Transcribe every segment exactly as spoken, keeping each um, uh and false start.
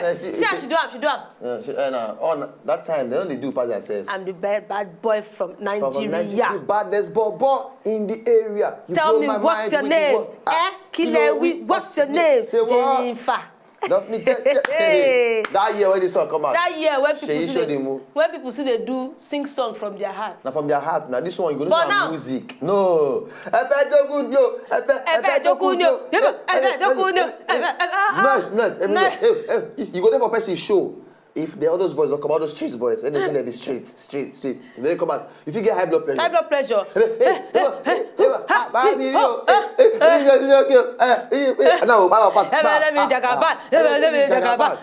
Eh, she- See as she do am, she do am. Uh, she, uh, nah, on that time, they only do pass herself. I'm the bad, bad boy from Nigeria. From Nigeria, the baddest bobo in the area. You Tell blow me my what's mind your with the name? wo- Ah, Eh? Kile wi, what's your name? Say what? Jennifer. Don't me tell, tell, hey, that year when the song come out. That year when people Seyi see the, Sodimu. When people see they do sing song from their heart. Now from their heart, now this one you go But listen now- to music. No. Ẹ fẹ́ jogun ni o. Ẹ fẹ́ Ẹ fẹ́ jogun ni o. Ẹ fẹ́ jogun ni o. Ẹ fẹ́- ah, ah. Noise, noise, everywhere. Noise. Hey, hey, you go there for person show. If the all those boys don't come out, those street boys, and they say they be street, street, street. If they come out, if you get high blood pressure. High blood pressure. Hey, hey, hey, hey, hey, ah, buy me, yo. Hey, hey, hey, hey, hey, hey, hey, hey, now, I'll pass. Ebe let me jagaban. Ebe let me jagaban.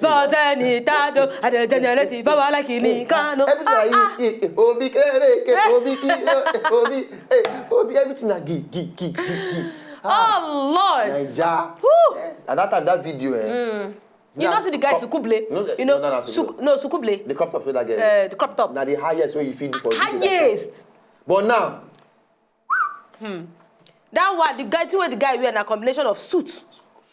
Bọ́sẹ̀ ní ìtàdó. Àdèjẹ̀nẹ̀rẹ́tì báwa láìkí ní kánú. Everything like, eh, eh, eh, obi kere, ke, obi ki, eh, obi, eh, obi, everything na gi, gi, gi, gi, gi. Ah, Oh Lord. Naija. Whew. Eh, at that time, that video, eh, You know, see the guy Sukuble. No, You know, no, no, no, Suk- no Sukuble. The crop top wey that girl. Uh, the crop top. Now the highest way you feed for video that time. Highest. But now, That one, the guy, the way the guy wear na combination of suit,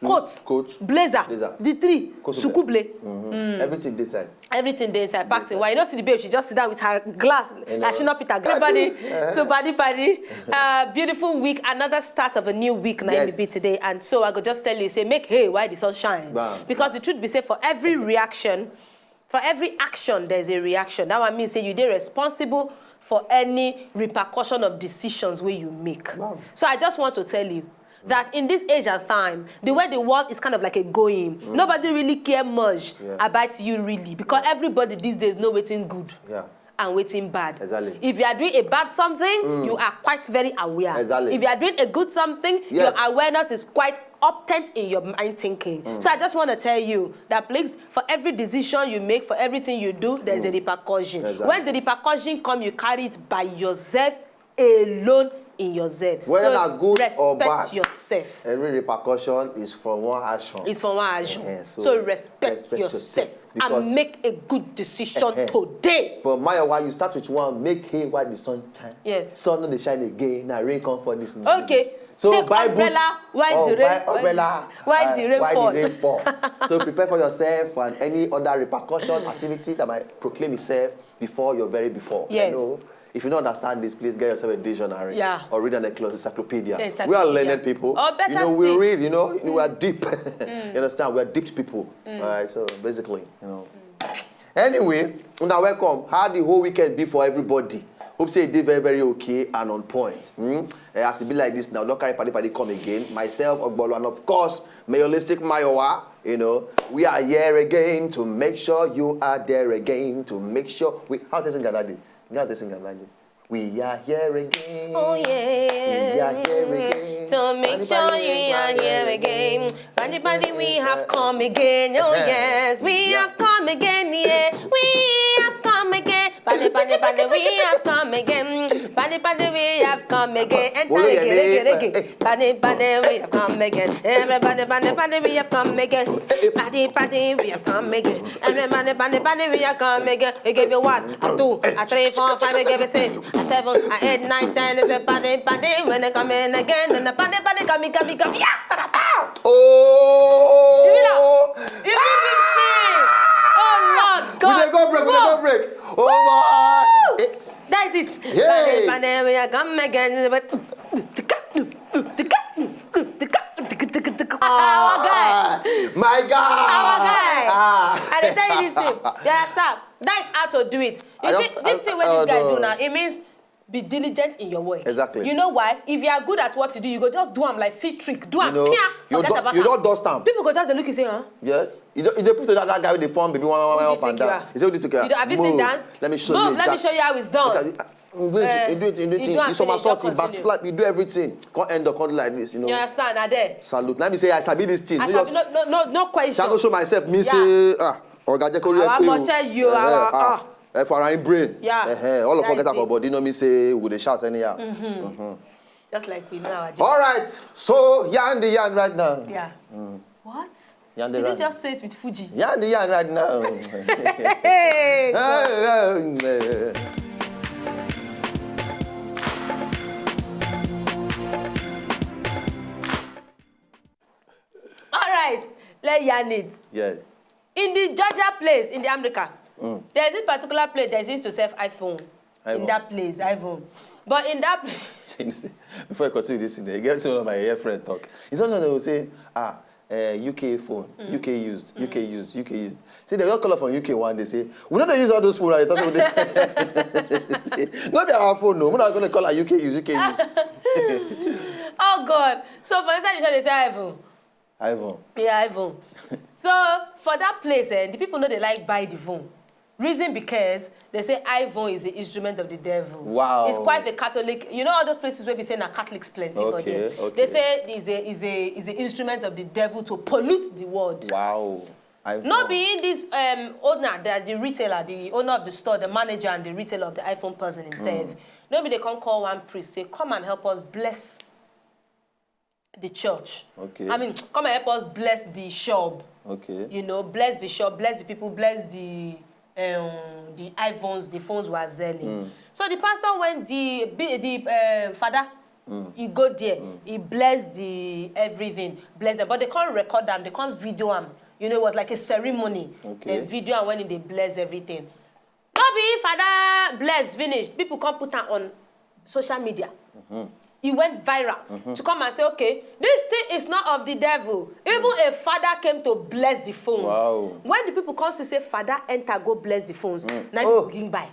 coat, coat, blazer, blazer. The three, Coat. Sukuble. Mm-hmm. Everything this side. Everything dey inside. Back to why you know see the babe, she just sit down with her glass. You Like she know. Not Peter Green body. So body body. Uh, beautiful week, another start of a new week. Now in the Yes. beat today, and so I go just tell you, say make hay why the sun shine. Bam. Because the truth be said, for every reaction, for every action, there's a reaction. That one means say you dey responsible for any repercussion of decisions where you make. Bam. So I just want to tell you that in this age and time, the way the world is kind of like a going, nobody really care much Yeah. about you really, because everybody these days know wetin good Yeah. and wetin bad. Exactly. If you are doing a bad something, you are quite very aware. Exactly. If you are doing a good something, Yes. your awareness is quite uptent in your mind thinking. So I just want to tell you that, please, for every decision you make, for everything you do, there's a repercussion. Exactly. When the repercussion come, you carry it by yourself, alone in yourself. Whether So na good or respect bad, yourself. Every repercussion is from one action. It's from one action. Eh, So, so respect, respect yourself, yourself, because and make a good decision Eh, eh. Today. But Mayowa, you start with one, make hay while the sun shine. Yes. Sun no dey shine again, now rain come for this morning. Okay. So Take buy umbrella boots, while oh, the rain, buy umbrella while the rain while fall. the rain fall. So prepare for yourself and any other repercussion activity that might proclaim itself before your very before. Yes. You know, if you don't understand this, please get yourself a dictionary Yeah. or read an encyclopedia. Encyclopedia. We are learned people. Or better You know, we still. read, you know, we are deep. You understand? We are deep people. All right, so basically, you know. Anyway, una welcome. How the whole weekend be for everybody? Hope say e dey very, very okay and on point. Hmm? Eh, as e be like this now, don't carry party party come again. Myself, Ogbolo, and of course, Mayolistic Mayowa. You know, we are here again to make sure you are there again to make sure we. How they sing that day? How they sing that day? We are here again. Oh yeah. We are here again. To make sure you are here again. Body, body, we have come again. Oh yes, we have come again. Yeah, we have come again. Body, body, body, we have come again. Body, body, we have come again. Enter Olóyè again, mi. again, again. Body, body, we have come again. Everybody, body, body, we have come again. Body, body, we have come again. Everybody, body, body, we have come again. We give you one, a two, a three, four, five, we give you six, a seven, a eight, nine, ten. It's a body, body. When they come in again, and the body, body, come, come, come. Yeah, ta-da-pow! Oh! You see this thing? Oh Lord We God! dey go break, we dey Whoa. Go break. Oh my! Eh, That is it. Hey. Body, body, we are come again. Our guy. My God! Our guy. Ah. I dey tell you this thing. You understand? That is how to do it. You I see, just- this I- thing wey I this guy don't do know. Now, it means be diligent in your work. Exactly. You know why? If you are good at what you do, you go just do am like fit trick. Do am, You know, kia, you forget don't, about you am. don't dust am. People go just dey look you say, huh? Yes. You don't, you don't put that, that guy with the phone, baby, one, one, one, Who up do you and think you down. are? He say, "Who do you think you are?" You don't- have you seen Move. Dance? Let me show Move, you. let me Just- show you how it's done. Look at it. Mm, do it, Eh, do it, do it, you do am You somersault, finish, you don't backflip, you do everything. Can't end up, can't do like this, you know. You understand? Are there? Salute. Let me say, I sabi this thing. I No, shall just, be no, no, no, no question. Shall not show myself. Me Yeah. Say, ah, Oga Jekori. Our mature you, our, ah. Eh, for our brain. Yeah. Eh, eh, all of us That get is our it. Body. No, me say we dey shout anyhow. Mm-hmm. Just like we know our job. All right. So yarn the yarn right now. Yeah. What? Yarn the Did you yarn. Just say it with Fuji? Yarn the yarn right now. Hey, Eh, eh, eh. All right. Where yarn it? Yes. In the Georgia place in the America, there's this particular place that used to serve iPhone. In iPhone. That place, iPhone. But in that place, So you see, before I continue this thing, I get one of my air friend talk. It's sometimes they will say, ah, uh, U K phone, U K used, U K used, U K used. See, they got call up from U K one, they say, we don't use all those phones. I thought they not be our phone, no. We're not going to call our U K used, U K used. Oh God. So for inside the show, they say iPhone. iPhone. Yeah, iPhone. So for that place, eh, the people know they like buy the phone. Reason because they say iPhone is the instrument of the devil. Wow. It's quite the Catholic. You know all those places where we say na Catholics plenty for Okay, there. Okay. They say is a is a is the instrument of the devil to pollute the world. Wow. iPhone. No be in this um, owner, that the retailer, the owner of the store, the manager and the retailer of the iPhone person himself. No be they come call one priest, say, come and help us bless the church. Okay. I mean, come and help us bless the shop. Okay. You know, bless the shop, bless the people, bless the um, the iPhones, the phones were selling. So the pastor went, the the uh, father, he go there, he blessed the everything, bless them. But they can't record them, they can't video them. You know, it was like a ceremony. Okay. They video and when they bless everything. No be if father bless finish, people come put am on social media. E went viral to come and say, okay, this thing is not of the devil. Even a father came to bless the phones. Wow. When the people come see say father enter go bless the phones, now Oh. People begin buy.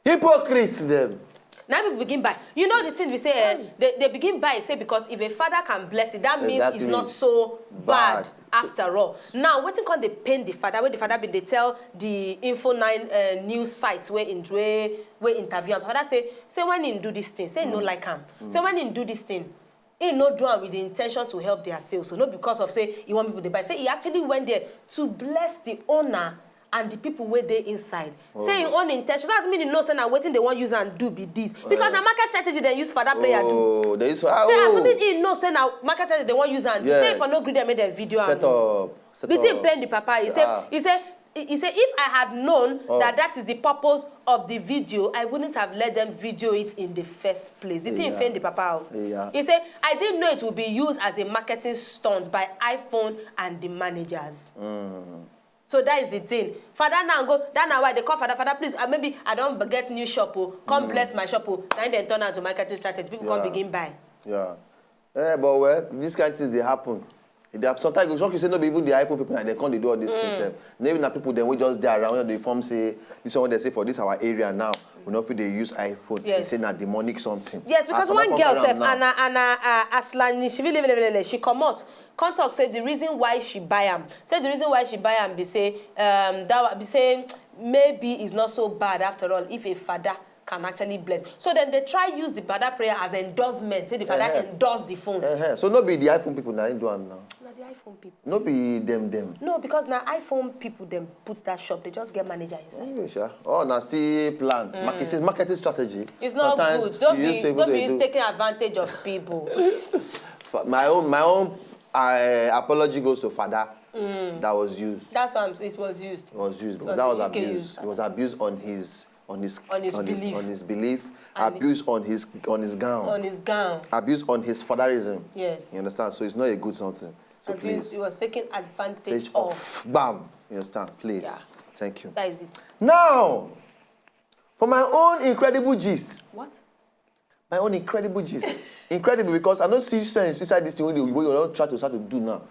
Hypocrites them. Now people begin buy. You know the thing we say, eh, they, they begin buy, say because if a father can bless it, that means Exactly. It's not so bad, Bad. After all. Now, wetin come dey pain the father, wey the father bin dey tell the Info Nine uh, news site wey in wey wey interview am. Father say say when he do this thing, say he no like am. Say when he do this thing, he no do am with the intention to help their sales. So no because of say he want people to buy. Say he actually went there to bless the owner and the people wey dey inside. Say him own intention. That's mean he know say na wetin they wan use am do be this. Because na market strategy they use father prayer do. Oh, they use ah, Say oh. Assuming he know say na market strategy they wan use am do. Say if I Yes. No gree them make dem video am. Set up. Set The thing up. Pain the papa. He say Ah. He say he he say if I had known Oh. that that is the purpose of the video, I wouldn't have let them video it in the first place. The thing Yeah. Pain the papa. Oh. Yeah. He say I didn't know it would be used as a marketing stunt by iPhone and the managers. So that is the thing. Father now go. That now why they call father. Father, please. Uh, maybe I don't get new shop. Oh, come bless my shop. Oh, and then turn out to marketing strategy. People come Yeah. Begin buy. Yeah. Eh, but well, these kind of things they happen. They have, sometimes you shock you say no be even the iPhone people and they come they do all these things. Eh. Maybe na people then we just there around the form say this one they say for this our area now. We know if they use iPhone. They Yes. Say na demonic something. Yes, because As one someone girl come sef, around now. Anna Anna uh, Aslani, she really, really, she come out, come talk say the reason why she buy am, say the reason why she buy am be say um that wa- be say maybe it's not so bad after all if a father can actually bless. So then they try use the father prayer as endorsement. Say the father Eh. Endorse the phone. Eh, eh. So no be the iPhone people now ain't do am now. Na the iPhone people. No be them them. No, because na iPhone people dem put that shop. They just get manager inside. Yeah, sure. Oh, na see plan. Marketing, marketing strategy. It's not Sometimes good. Don't you use be to able don't to be do. Taking advantage of people. Fa- My own, my own uh, apology goes to Father. That was used. That's why I'm, it was used. It was used because was that was U K abuse. used. It was abuse on his on his On his belief. On his belief. And Abuse on his on his gown. On his gown. Abuse on his fatherism. Yes. You understand? So it's not a good something. So Abuse, please he was taken advantage take of. Off. Bam. You understand? Please. Yeah. Thank you. That is it. Now, for my own incredible gist. What? My own incredible gist. Incredible because I don't see sense inside this thing wey dey wey you don try to start to do now.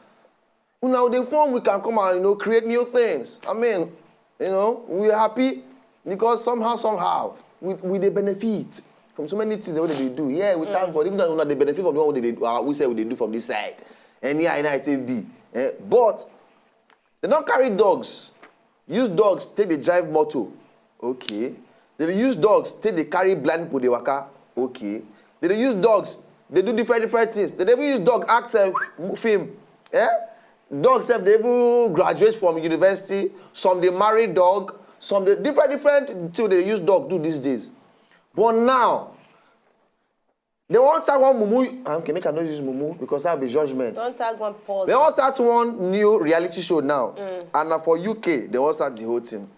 Una dey form we can come and you know create new things. I mean, you know, we happy because somehow somehow we we dey benefit from so many things wey dey do. Yeah, we thank God. Even though una dey benefit from the one wey dey do, uh, we say we dey do from this side. Anyhow, anyhow it take be. Eh, but they don't carry dogs. Use dogs take dey drive motor. Okay. They dey use dogs take dey carry blind people dey waka. Okay. They dey use dogs. They do different different things. They dey even use dog act uh, film. Eh? Dogs sef dey even graduate from university. Some dey marry dog. Some dey different different thing they dey use dog do these days. But now, they wan start one mumu. Ah, okay, make I no use mumu because that be judgment. Don't tag one pause. They wan start one new reality show now, and na for U K they wan start the whole thing.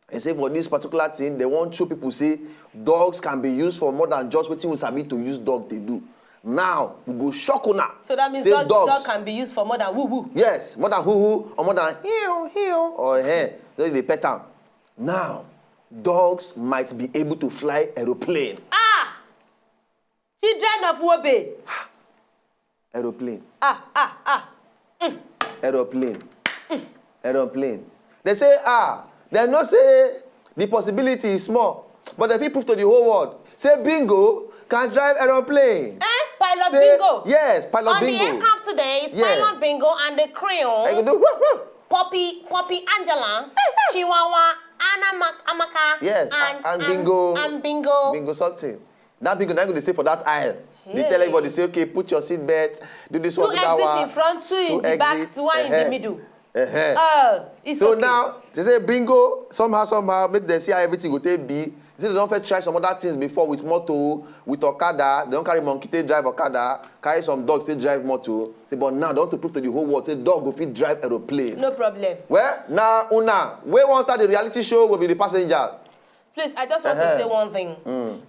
They say for this particular thing, they wan show people say dogs can be used for more than just wetin we sabi to use dog dey do. Now, we go shock una. So that means Say dog, dogs. Dog can be used for more than woo woo. Yes, more than hoo hoo or more than hiu hiu or eh, then they pet am. Now, dogs might be able to fly aeroplane. Ah! Children of Wobe. Aeroplane. Ah, ah, ah. Aeroplane. Aeroplane. They say, ah, they know say the possibility is small, but they fit prove to the whole world say Bingo can drive aeroplane. Eh? Pilot Say, Bingo. Yes, pilot On Bingo. The aircraft today is Yeah. Pilot Bingo and the crew. They go do woo, woo. Poppy, Poppy Angela, Chihuahua, Anna Mac- Amaka, Yes, and, and Bingo. And Bingo. Bingo something. That Bingo now go dey stay for that aisle. They Hey. Tell everybody say, okay, put your seat belt, do this Two one, do that exits one. In front, two in Two the back, exits, two one in uh-huh. The middle. Uh-huh. Uh, it's So okay. Now they say Bingo somehow somehow make them see how everything go take be. They say they don first try some other things before with motor, with okada. They don carry monkey take drive okada, carry some dogs take drive motor. Say, but now they want to prove to the whole world say dog go fit drive aeroplane. No problem. Well, now una wey wan start the reality show will be the passenger. Please, I just want to Uh-huh. Say one thing.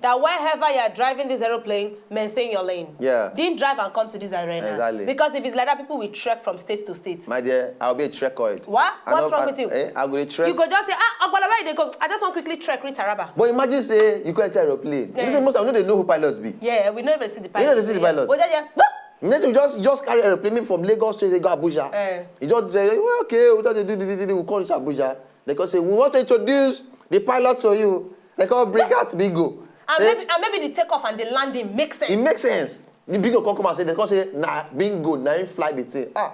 That wherever you are driving this aeroplane, maintain your lane. Yeah. Didn't drive and come to this arena. Exactly. Because if it's like that, people will trek from state to state. My dear, I'll be a trekoid. What? I What's no- wrong I- with you? Eh, I go dey trek. You go just say, ah, Ogbala, where you dey go? I just want quickly trek, reach Taraba. But imagine say you go enter aeroplane. Yeah. You say most of them no dey know who pilots be. Yeah, we never see the You pilot. No dey see the pilot. Go there, yeah. Boop. Next thing, just just carry aeroplane maybe from Lagos straight, they go Abuja. Eh. You just say, well, okay, we don dey do this, this, this, we come reach Abuja. They come say, we want to introduce the pilot to you. They come bring out Bingo. And Say, maybe, and maybe the takeoff and the landing makes sense. It makes sense. The Bingo come come and say, they come say, nah, Bingo, now him fly the thing. Ah,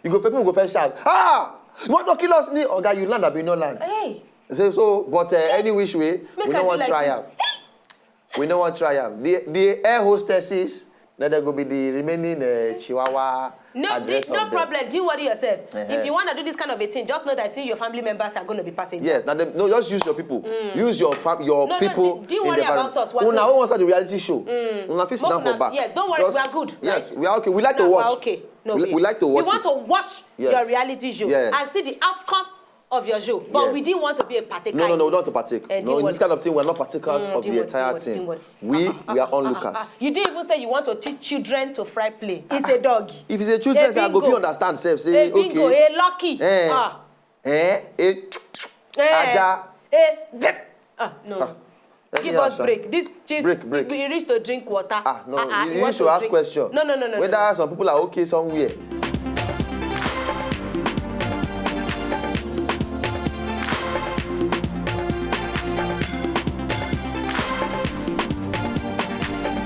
you go, people go first shout, ah, you want to kill us, ni? Oga, you land, abi you no land? Hey. So, so, but uh, any which way, Make we I no do want like try you. Am. We no want try am. The the air hostesses, then there go be the remaining uh, Chihuahua. No, Address this, no of them. Problem. Do worry yourself. Uh-huh. If you want to do this kind of a thing, just know that see your family members are going to be passengers. Yes, now them, no, just use your people. Use your fam, your No, no, people. do- do you in worry the environment. About us? We're Una good. Una sit the reality show. Una fit sit Make down for una- back. Yes, don't worry, Just- we are good, Yes, right? We are okay. We like to No, watch. We're okay. No We, problem. We like to watch. We want It. To watch Yes. Your reality show Yes. And see the outcome of your show. But Yes. We didn't want to be a partaker. No, no, no, we In don't it. To partake. Eh, No, didn't in this want- Kind of thing, we're not partakers Mm, of didn't the want- entire didn't thing. Want- didn't want- We, we are onlookers. You didn't even say you want to teach children to fry plane. It's a doggy. If it's a children, A say I go Bingo. Fit understand self. Say A Bingo, okay. A Lucky. Eh. Ah. Eh, eh, Eh. Aja. Eh. Vef. Ah, no. Let me Give us answer. Break. This cheese, Break, break. We reach to drink water. Ah, no, Ah, ah, you, you you want should to ask drink- Question. No, no, no, no. Whether No. Some people are okay somewhere.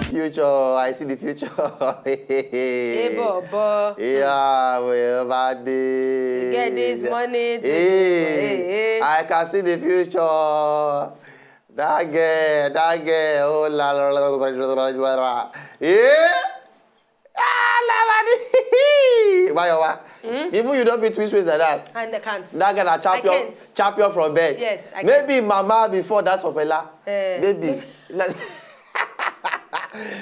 Future, I see the future. Hey, bobo. Yeah, well, bad day. Get this money to- Hey, Hey, hey. I can see the future. That girl, that girl, oh la la la la la la. Eh? Ah, la, man. Bayowa. Even you don't be twist waist like that. And I can't. That girl na champion, I can't. Champion from bed. Yes, I can't. Maybe mama before dance for Fela. Eh. Maybe.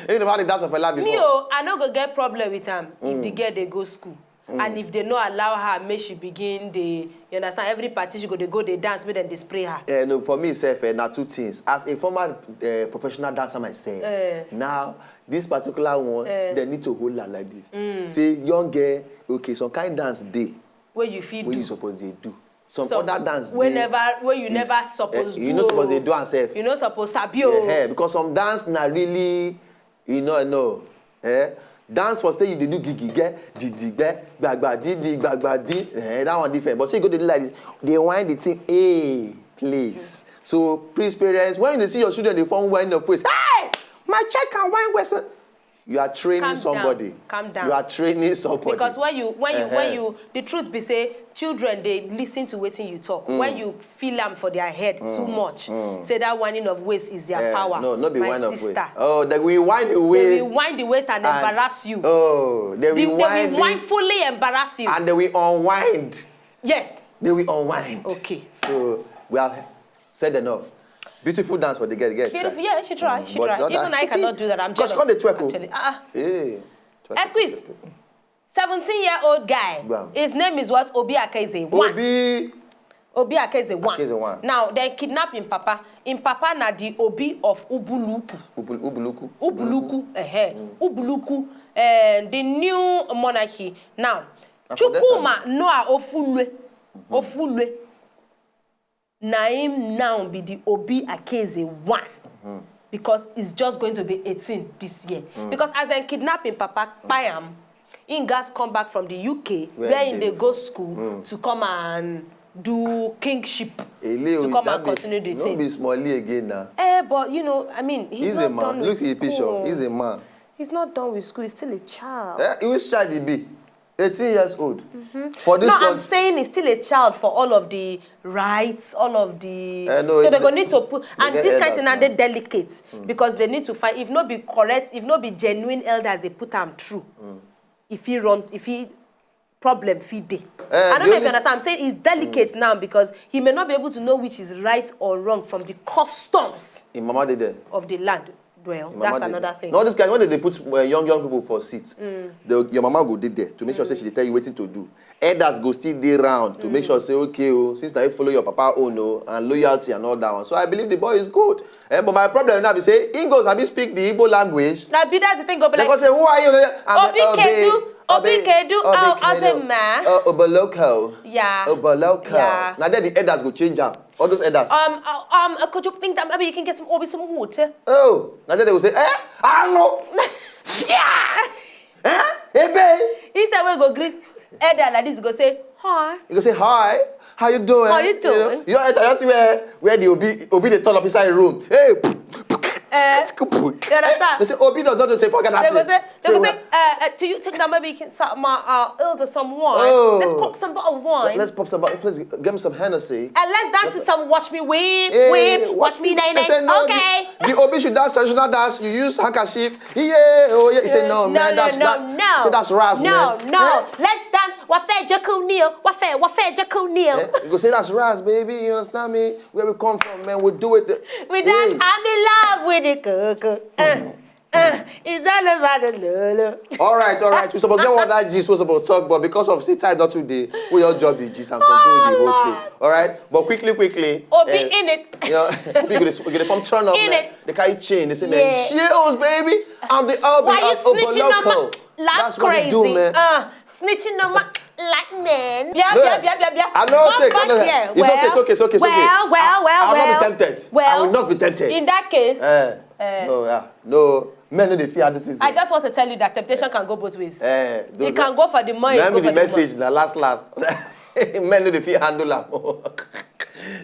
If the man dance for Fela before. Me, oh, I no go get problem with am if the girl dey go school. And if they no allow her, make she begin the, you understand, every party she go dey go dey dance, make dem dey spray her. Eh, no, for me sef, eh, na two things. As a former eh, professional dancer myself, Eh. Now this particular one, Eh. They need to hold her like this. Say, young girl, okay, some kind dance dey. Wey you fit Wey do. You suppose dey do. Some Some other dance wey dey never, wey you is- never suppose eh, do. You no suppose Oh. Dey do am sef. You no suppose sabi o. Yeah, because some dance na really, you know, no. Eh? Dance for say you dey do gigi, get didi, gbe, gbagba, didi, gbagba, di. Eh, that one different. But say you go dey do like this, dey whine the thing, hey, please. So please, parents, when you see your children dey form whine of waist, hey, my child can whine waist. You are training Calm somebody. Down. Calm down. You are training somebody. Because when you, when you, when Uh-huh. You, the truth be say, children dey listen to wetin you talk. When you feel am for their head too much, say that whining of waist is their Eh, power. No, no be My whine of sister. Waist. Oh, they will whine the They waist. Will whine the waist and, embarrass you. Oh, they They, will they whine. Will the- Whine fully embarrass you. And they will unwind. Yes. They will unwind. Okay. So we have said enough. Beautiful dance for the girl. Girl Beautiful. Try. Yeah, she try. She But try. it's not Even that- I cannot do that. I'm Because jealous. She can't twerk. Oh. Actually. Ah, ah. Hey. Twerk. Excuse. Seventeen-year-old guy. Gbam. His name is what? Obi Akaize. One. Obi. Obi Akeze one. Akeze one. Now, dem kidnap im papa. Im papa na the Obi of Ubuluku. Ubuluku. Ubuluku, eh, Ubuluku, eh, the new monarchy. Now, Chukwuma Noah Ofulue. Ofulue. Na him now be the Obi Akeze one. Because he's just going to be eighteen this year. Because as dem kidnap im papa, kpai am, im gats come back from the U K where im dey go school to come and do kingship, to come and continue the thing. No be small again now. Eh, but you know, I mean, he's, he's not a man. Done Look at the picture. He's a man. He's not done with school. He's still a child. Eh, he was child he be. eighteen years old. Mm-hmm. For this no, country. I'm saying he's still a child for all of the rights, all of the. Uh, no, so they go need to put and this kind of thing now they delicate mm. Because they need to find if not be correct, if not be genuine elders they put them through. Mm. If he run, if he problem fit dey. Uh, I don't know if you understand. I'm saying it's delicate mm. Now because he may not be able to know which is right or wrong from the customs. In mama dey there. Of the land. Well, that's another thing. No, this guy when they put uh, young young people for seats, mm. the, your mama go did there to make sure mm. Say she tell you waiting to do. Elders go still dey round to mm. Make sure say okay oh, since now you follow your papa own oh, and loyalty and all that one. So I believe the boy is good. Eh, but my problem now be say he goes and he speak the Igbo language. Now be that's the thing go be like. They go say who are you? I'm Obi Kedu. Obi Kedu. Oh, Adema. Uh, Oboloko. Yeah. Oboloko. Yeah. Now then the elders go change am. All those elders. Um, uh, um, uh, could you bring them? Maybe you can get some obi some water. Oh, now then they will say, eh, I know. Yeah. Eh, hey, babe. He said we go greet elder like this. Go say hi. You go say hi. How you doing? How you doing? You know, you know, you see where where the obi obi they turn up inside the room. Hey. Eh, you understand? They say, oh, Peter, don't say forget that. They go say, they go say, uh, uh, do you think that maybe you can suck my uh, elder some wine? Oh. Let's pop some bottle of wine. Let's pop some bottle. Please give me some Hennessy. And let's dance to some watch me wave, hey, wave, watch, watch me nine nine. No, okay. The, the Obi should dance traditional dance. You use handkerchief. Yeah, oh yeah. He said no, uh, man, no, that's no, not. No. So that's Raz, no, man. No, no. Eh? Let's dance. Wafe Jekyll Neil. Wafe, Wafe Jekyll Neil. Eh? You go say that's Raz, baby. You understand me? Where we come from, man, we do it. The, we dance. Hey. I'm in love with the coco. Uh, uh, it's all about the lolo. All right, all right. We supposed to get what that gist was about talk, but because of see time not today, we all drop the gist and continue the whole thing. All right, but quickly, quickly. Obi uh, in it. You know, we gonna, we gonna come turn up. In man. It. They carry chain. They say, man, yeah. Shields, baby. I'm the Obi of Oboloko. That's what crazy. They do, man. Uh, snitching on my like men. Bia, no, bia, bia, bia, bia. I know. Come take, back no, here. It's well, okay, it's okay, it's okay, it's okay. Well, well, well, I, I will well. Not be tempted. Well, I will not be tempted. In that case, uh, uh, no, yeah, no. Men no dey fit handle things. I just want to tell you that temptation uh, can go both ways. Uh, it can go for the money. Let me the message now, last, last. Men no dey fit handle am.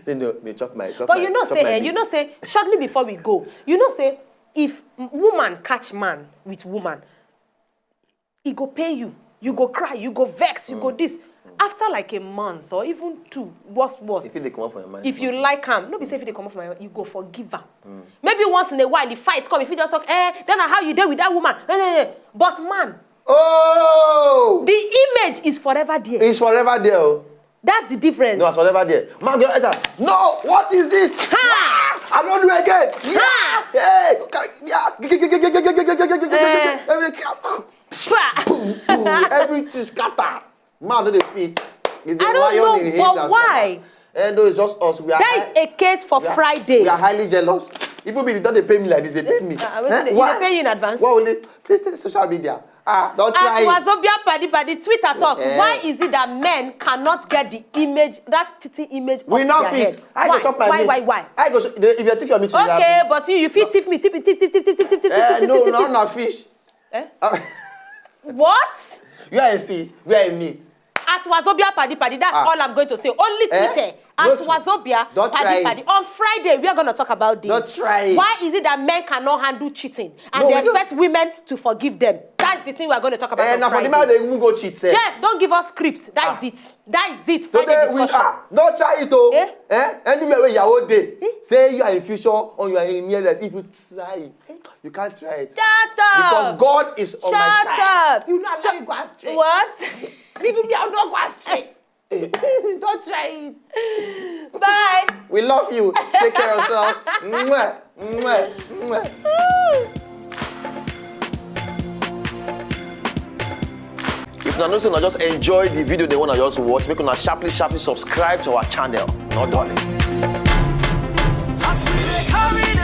Say no, me chop my, chop but my, you know, say, eh, you know, say, shortly before we go, you know, say, if woman catch man with woman, e go pain you, you go cry, you go vex, you go this. After like a month or even two, worse worse, if you like am, no be say if you dey comot for your mind, you go forgive am. Maybe once in a while the fight come, if you just talk, eh, then how you dey with that woman? Eh, eh, eh. But man, oh, the image is forever there. It's forever there. That's the difference. No, as whatever there. Man, go enter. No, what is this? Ha! I don't do again. Yeah. Hey, yeah. Everything scatter. Man, no dey fit. It's a lion in him. But why? And though it's just us, we are. That is a case for Friday. We are highly jealous. Even if they don't pay me like this, they pay me. Uh, why? They pay you in advance. Well, please take social media. Ah, don't try it. Wazobia Paddy Paddy, tweet at us. Eh. Why is it that men cannot get the image, that titty image? We not fit. I go shop my meat. Why, why, why? I go. If you thief your meat, okay, but you, you fit thief me, thief, thief, thief, thief, thief, thief, thief, thief, thief. Eh, no, no, no fish. Eh? What? You are a fish. We are a meat. At Wazobia Paddy Paddy, that's all I'm going to say. Only Twitter. At Wazobia Paddy Paddy. On Friday, we are going to talk about this. Don't try it. Why is it that men cannot handle cheating and they expect women to forgive them? That's the thing we are going to talk about on Friday. Now for the man they even go cheat, sef. Jeff, don't give us script. That is it. That is it. Friday discussion. Ah, no try it, oh. Eh? Eh? Anywhere where you are all day, say you are in future or you are in nearest, if you try it, you can't try it. Shut up. Because God is on my side. Shut up. You know I'm not going astray. What? Even me, I'm not going astray. Don't try it. Bye. We love you. Take care of yourselves. Mwah, mwah, mwah. If Una know say una just enjoy the video, the one I just watch. Make una sharply, sharply subscribe to our channel. No darling. As we dey carry